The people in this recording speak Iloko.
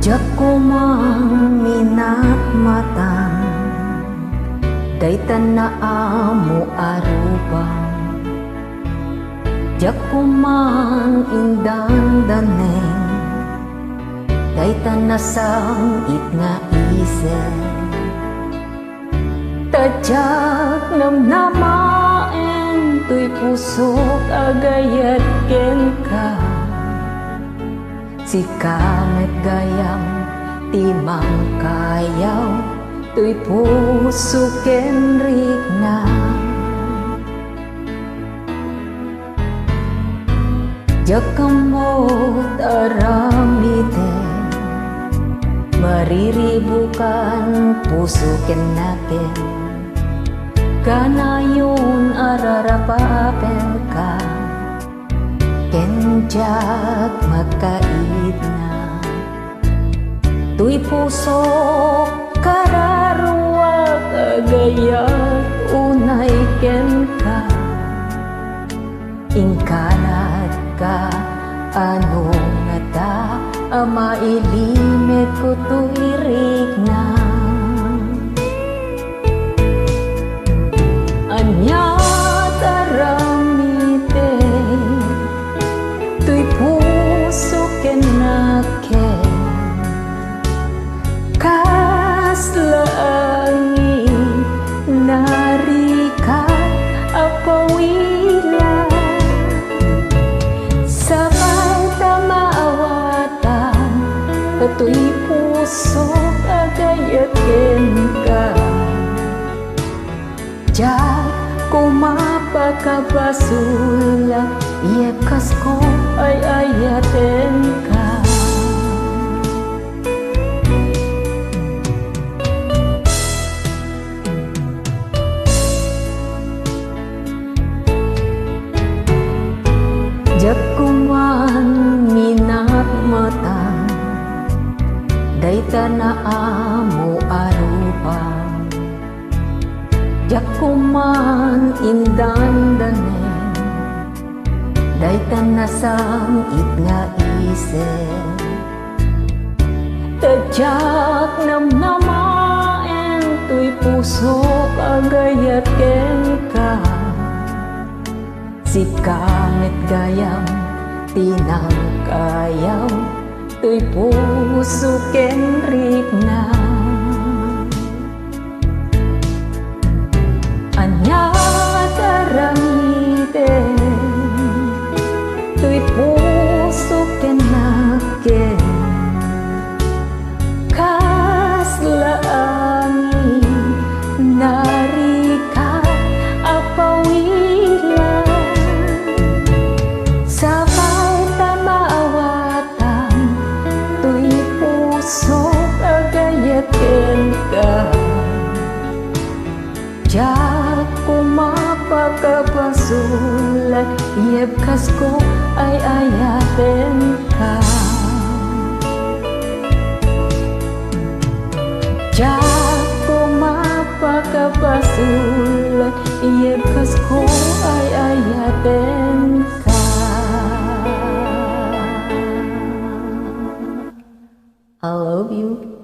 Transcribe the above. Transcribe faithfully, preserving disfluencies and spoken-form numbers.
Diak koma minatmatang dayta naammo a rupam. Diak koma indandaneng dayta nasang-it nga isel. Ta diak namnamaen toy pusok a gayat kenka. Sika met gayam ti mangkayaw toy puso ken rikna. Diak ammo ti aramiden, mariribukan puso ken nakem. Kanayon a rarapapenka, ken diak makaidna. Toy pusok, kararuak a gayat unay kenka. Inkanatka, ano ngata a mailimetko toy rikna? Ania ti aramiden toy puso ken nakem? Kasla angin, narigat a pawilan. Sapay ta maawatan, toy pusok a gayat kenka. Diak koma pakabasolak, yep, kasko ay-ayatenka. Diak koma minatmatang dayta naammo a rupam. Diak koma indandaneng dayta nasang-it nga isel. Ta diak namnamaen toy pusok a gayat kenka. Sika met gayam ti nangkayaw toy puso ken rikna. Ania ti aramiden toy puso ken nakem? Kasla angin, narigat a pawilan. Sapay ta maawatan toy pusok a gayat kenka. Diak koma pakabasolak, yep, kasko ay-ayatenka. Diak koma pakabasolak, yep, kasko ay-ayatenka. I love you.